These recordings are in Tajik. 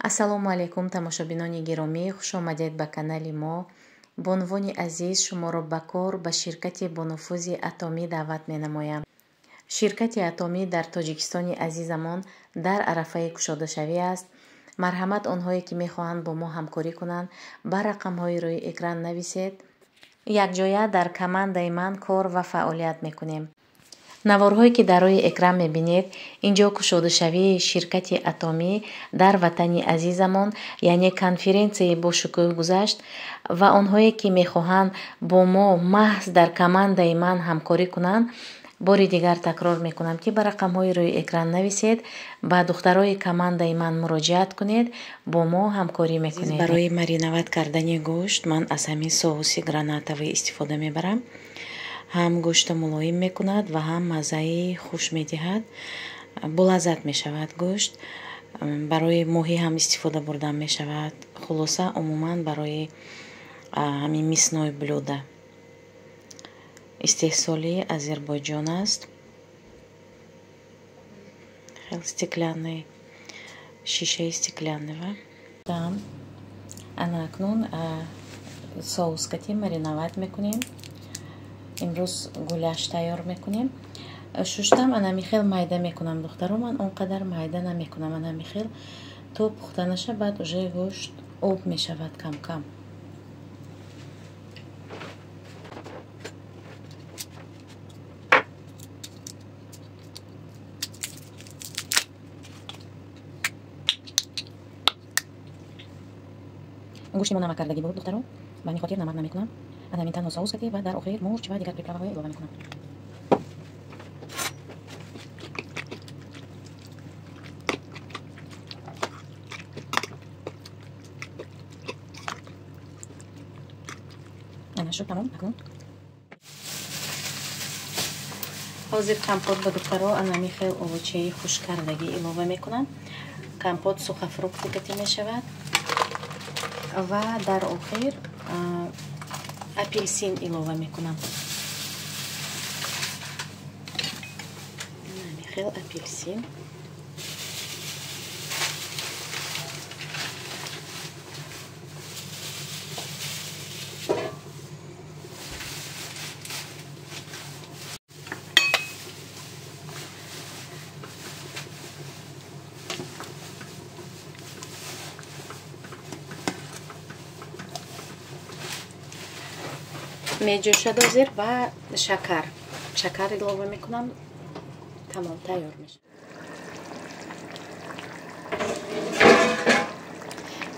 Ассалому алайкум, тамошобинони гиромӣ, хуш омадед ба канали мо. Бонувони азиз, шуморо ба кор ба ширкати бонуфузи Атомӣ даъват менамоям. Ширкати Атомӣ дар Тоҷикистони азизамон дар арафаи кушодашавӣ аст. Марҳамат, онҳое ки мехоҳанд бо мо ҳамкорӣ кунанд, ба рақамҳои рӯи экран нависед. Якҷоя дар командаи ман кор ва фаъолият мекунем. Наворҳое ки дар рӯи экран мебинед, инҷо кушодашавии ширкати Атомӣ дар ватани азизамон, яъне конференсияи бошукӯҳ гузашт ва онҳое ки мехоҳанд бо мо маҳз дар командаи ман ҳамкорӣ кунанд, бори дигар такрор мекунам, ки ба рақамҳои рӯи экран нависед, ба духтарои командаи ман муроҷиат кунед, бо мо ҳамкорӣ мекунед. Барои мариноват кардани гӯшт ман аз ҳамин соуси гранатовый истифода мебарам. Ҳам гӯшта мулоим мекунад ва ҳам маззаи хуш медиҳад. Болаззат мешавад гӯшт. Барои моҳӣ ҳам истифода бурдан мешавад. Хулоса, умуман барои ҳамин мясное блюдо. Истеҳсоли Озарбойҷон аст. Хел стеклянный, шишаи стеклянного. Ана акнун соус кати мариноват мекунем. Имрӯз гуляш тайёр мекунем. Шуштам анами хел майда мекунам, духтаро, ман он қадар майда намекунам. Анами хел то пухта наша, баъд уже гӯшт об мешавад кам-кам. Гӯшти мо намак кардагӣ буд, духтаро, ба ҳамин хотир намак намекунам. Ана ҳамин танҳо соус кати ва дар охир мурч ва дигар приправаҳои илова мекунам. Ана шуд, тамом. Акнун ҳозир компот ба духтаро анами хел овочаи хушккардагӣ илова мекунам. Компот сухофрукти кати мешавад ва дар охир апельсин илова мекунам. Хел апельсин. Меҷӯшад ҳозир ва шакар. Шакар илова мекунам. Тамом, тайёр мешавад.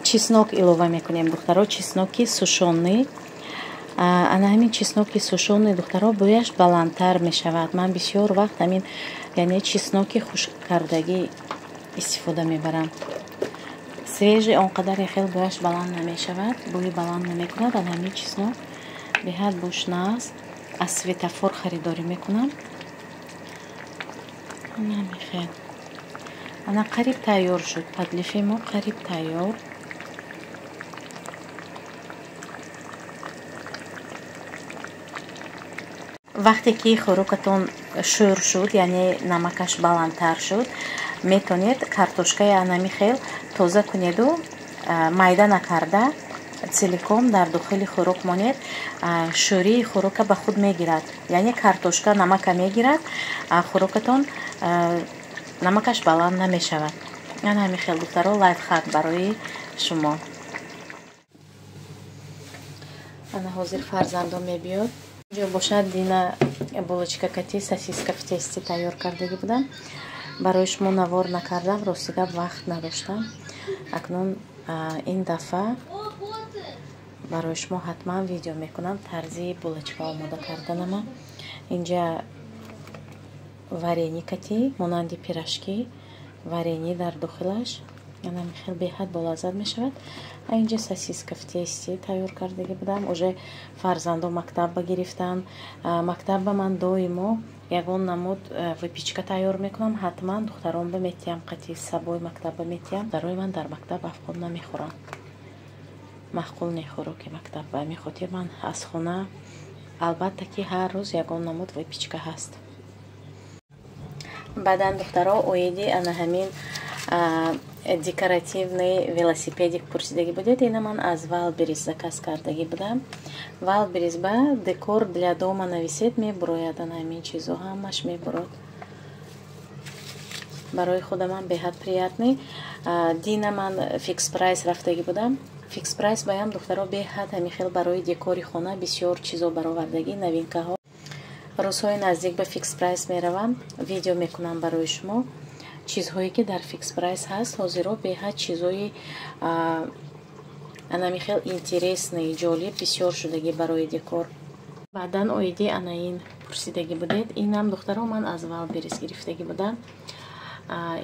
Чеснок илова мекунем, духтаро, чесноки сушёный. Ана ҳамин чесноки сушёный, духтаро, бӯяш баландтар мешавад. Ман бисёр вақт ҳамин, яъне чесноки хушккардагӣ истифода мебарам. Свежий он қадар хел бӯяш баланд намешавад, бӯи баланд намекунад. Ана ҳамин чеснок беҳад бӯшна аст. Аз светофор харидорӣ мекунам. Намехел. Ана қариб тайёр шуд. Подлифи мо қариб тайёр. Вақте ки хӯрокатон шӯр шуд, яъне намакаш баландтар шуд, метавонед картошкаи анами хел тоза кунеду майда накарда целиком дар дохили хӯрок монед. Шӯрии хӯрока ба худ мегирад, яъне картошка намака мегирад, хӯрокатон намакаш баланд намешавад. Ана ҳамин хел, духтаро, лайфхак барои шумо. Ана ҳозир фарзандон мебиёд. Инҷо бошад дина булочка кати сосиска в тесте тайёр кардагӣ будам. Барои шумо навор накардам, рости гап вақт надоштам. Акнун ин дафъа барои шумо ҳатман видео мекунам тарзи булочка омода карданама. Инҷа варени кати монанди пирожки, варени дар дохилаш. Ана хел беҳад болаззат мешавад. А инҷа сосиска в тесте тайёр кардагӣ будам. Уже фарзандо мактабба гирифтанд. Мактабба ман доимо ягон намуд выпечка тайёр мекунам. Ҳатман духтаронба метиҳам, қати сабои мактабба метиҳам. Духтарои ман дар мактаб афқон намехӯранд. Маъқул не хӯроки мактаб. Ба ҳамин хотир ман аз хона албатта ки ҳар рӯз ягон намуд выпечка ҳаст. Баъдан духтаро оиди ана ҳамин Декоративный велосипедик пурсидагӣ будед. Ина ман аз Вайлдберриз заказ кардагӣ будам. Вайлдберриз ба декор для дома нависед, мебурояд. Ана ҳамин чизо ҳамаш мебурод. Барои худамам беҳад приятный. Дина ман Фикс Прайс рафтагӣ будам. Фикс Прайс баям, духтаро, беҳад ҳамин хел барои декори хона бисёр чизо баровардагӣ, новинкаҳо. Рӯзҳои наздик ба Фикс Прайс меравам, видео мекунам барои шумо, чизҳое ки дар Фикс Прайс ҳаст. Ҳозиро беҳад чизҳои анами хел интересный, ҷолиб бисёр шудагӣ барои декор. Баъдан оиди ана ин пурсидагӣ будед. Инам, духтаро, ман аз Вайлдберриз гирифтагӣ будам.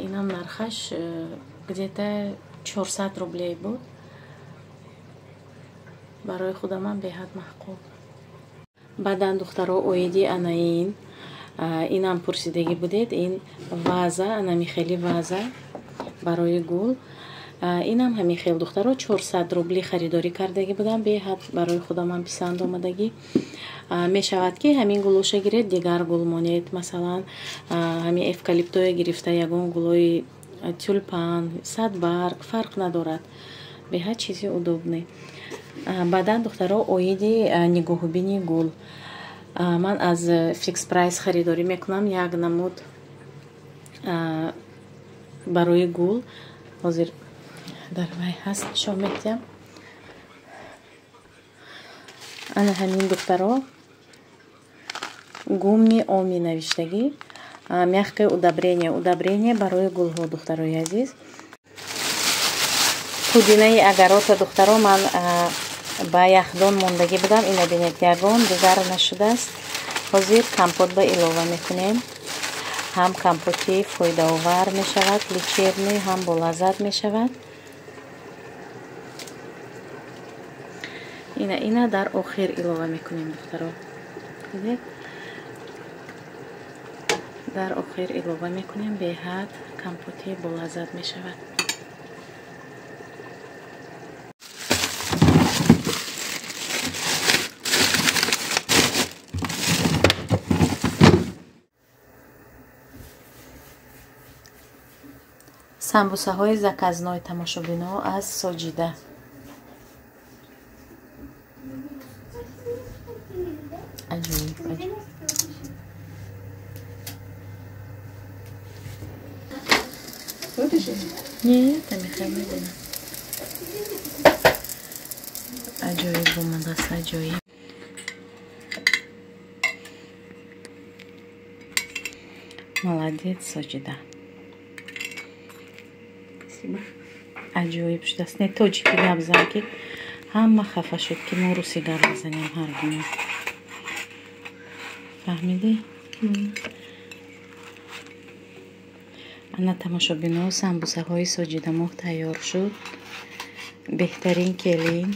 Инам нархаш где-то 400 рублей буд. Барои худамам беҳад маъқул. Баъдан, духтаро, оиди ана ин, инам пурсидагӣ будед. Ин ваза, анами хели ваза барои гул. Инам ҳамин хел, духтаро, 400 рубли харидорӣ кардагӣ будам. Беҳад барои худамам писанд омадагӣ. Мешавад ки ҳамин гулоша гиред, дигар гул монед. Масалан, ҳамин эвкалиптое гирифта, ягон гулои тюльпан, садбарг, фарқ надорад. Беҳад чизи удобный. Баъдан, духтаро, оиди нигоҳубини гул. Ман аз Фикс Прайс харидорӣ мекунам як намуд барои гул. Ҳозир дар вай ҳаст, нишон медиҳам. Ана ҳамин, духтаро, Гумми Оми навиштагӣ, мягкое удобрение, удобрение барои гулҳо, духтарои азиз. Пудинаи огородта, духтаро, ман ба яхдон мондагӣ будам. Ина бинед, ягон дигар нашудааст. Ҳозир компот ба илова мекунем. Ҳам компоти фоидаовар мешавад, лечебный, ҳам болаззат мешавад. Ина дар охир илова мекунем, духтаро. Дидед, дар охир илова мекунем, беҳад компоти болаззат мешавад. Самбусаҳои заказной, тамошобино, аз Соҷида. Аҷоиб, аҷоиб. Вытащить? Нет, Михаил медонам. Аҷоиб омадааст, аҷоиб. Молодец, Соҷида. Спасибо. Аҷоиб шудааст. Не, тоҷикӣ гап зан, ки ҳама хафа шуд, ки мо русӣ гап мезанем ҳар гуна. Фаҳмидӣ? Ана, тамошобино, самбусаҳои Соҷидамоҳ тайёр шуд. Беҳтарин келин,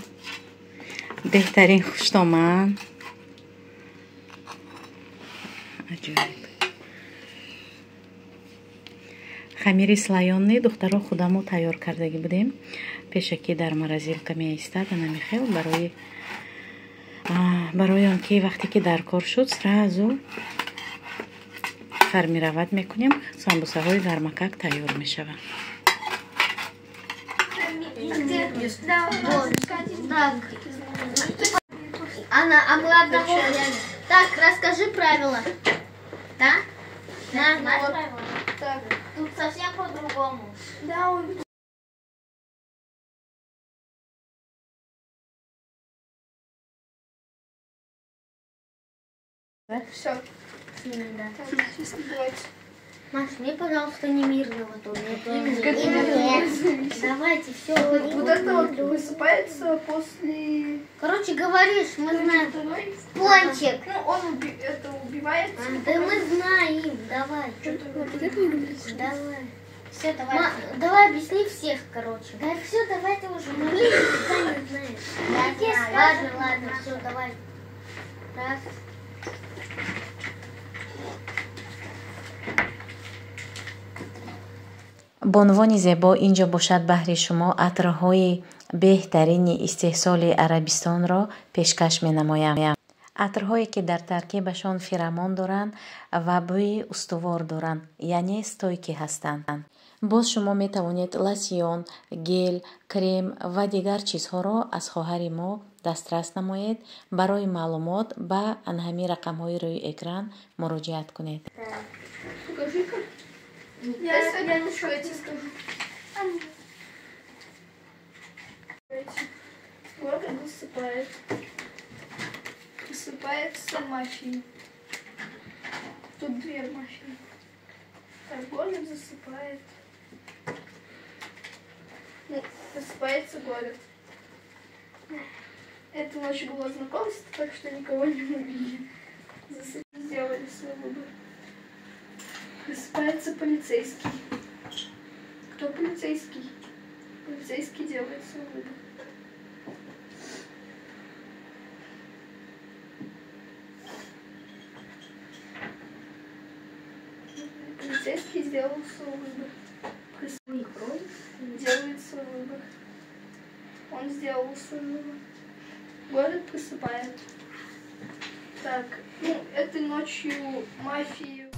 беҳтарин хуштоман. Аҷоиб. Хамири слоёный, духтаро, худамо тайёр кардагӣ будем. Пешакӣ дар морозилка меистад. Ана михел барои он ки вақте ки дар кор шуд, сразу формировать мекунем, самбусаҳои гармакак тайёр мешаванд. Вот. Так. Анна, а мы одного... Так, расскажи правила. Да? Да, вот. Так. Тут совсем по-другому. Да, он... Все. Да. Сейчас давайте. Маш, мне, пожалуйста, не мирного тут. Нет. Давайте, все. Вот это вот высыпается после... Короче, говоришь, мы знаем. Пончик. Ну, он это убивает. Да мы знаем, давай. Что-то вот это не говорится. Давай. Все, давай. Давай объясни всех, короче. Да все, давайте уже. Мы никогда не знаем. Да, ладно, ладно, все, давай. Раз. Бонувони зебо, инҷо бошад, баҳри шумо атрҳои беҳтарини истеҳсоли Арабистонро пешкаш менамоям. Атрҳое, ки дар таркибашон феромон доранд ва бӯи устувор доранд, яъне стойкий ҳастанд. Боз шумо метавонед лосьон, гел, крем ва дигар чизҳоро аз хоҳари мо дастрас намоед. Барои маълумот ба ҳамин рақамҳои рӯи экран муроҷиат кунед. Покажи-ка. Я еще эти скажу. Город засыпает. Просыпается мафия. Тут две мафии. Так, город засыпает. Ну, просыпается город. Эта ночь было знакомство, так что никого не убили. Сделали свой выбор. Просыпается полицейский. Кто полицейский? Полицейский делает свой выбор. Полицейский сделал свой выбор. Делает свой выбор. Он сделал свой выбор. Город просыпает. Так, ну, этой ночью мафию...